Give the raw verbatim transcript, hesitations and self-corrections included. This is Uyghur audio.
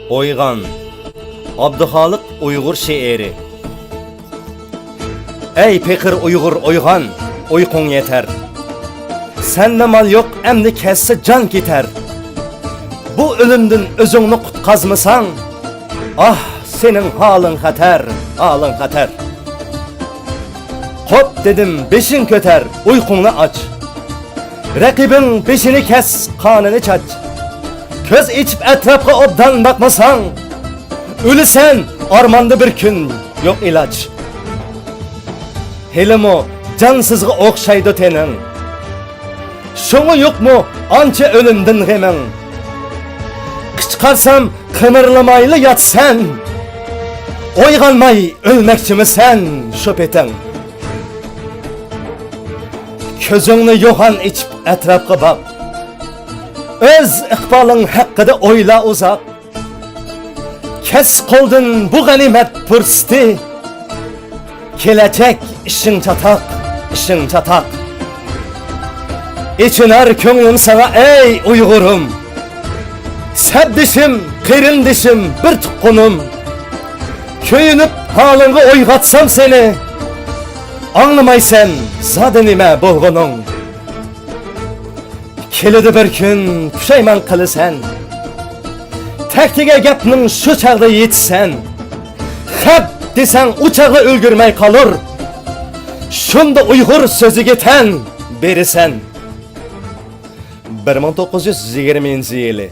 ئويغان. ئابدۇخالىق ئۇيغۇر شېئىرى. ئەي پېقىر ئۇيغۇر ئويغان، ئۇيقۇڭ يېتەر. سەندە مال يوق، ئەمدى كەتسە جان كېتەر. بۇ ئۆلۈمدىن ئۆزۈڭنى قۇتقازمىساڭ، ئاھ، سېنىڭ ھالىڭ خەتەر، ھالىڭ خەتەر. قوپ دېدىم، بېشىڭ كۆتەر، ئۇيقۇڭنى ئاچ. رەقىبىڭ بېشىنى كەس، قانىنى چاچ. كۆز ئېچىپ ئەتراپقا ئوبدان باقمىساڭ، ئۆلىسەن ئارماندا بىر كۈن يوق ئىلاج. ھېلىمۇ جانسىزغا ئوخشايدۇ تېنىڭ. شۇڭا يوقمۇ ئانچە ئۆلۈمدىن غېمىڭ؟ قىچقارسام قىمىرلىمايلا ياتىسەن. ئويغانماي ئۆلمەكچىمىسەن شۇ پېتىڭ؟ كۆزۈڭنى يوغان ئېچىپ ئەتراپقا باق. ئۆز ئىقبالىڭ ھەققىدە ئويلا ئۇزاق. كەتسە قولدىن بۇ غەنىيمەت پۇرسىتى. كېلەچەك ئىشىڭ چاتاق، ئىشىڭ چاتاق. ئېچىنار كۆڭلۈم ساڭا ئەي ئۇيغۇرۇم. سەپدىشىم، قېرىندىشىم، بىر تۇغقىنىم. كۆيۈنۈپ ھالىڭغا ئويغاتسام سېنى، ئاڭلىمايسەن زادى نېمە بولغىنىڭ. كېلىدۇ بىر كۈن پۇشايمان قىلىسەن. تەكتىگە گەپنىڭ شۇ چاغدا يېتىسەن. خەپ دېسەڭ ئۇ چاغدا ئۈلگۈرمەي قالۇر. شۇندا ئۇيغۇر سۆزىگە تەن بېرىسەن. بىر مىڭ توققۇز يۈز يىگىرمىنچى يىلى.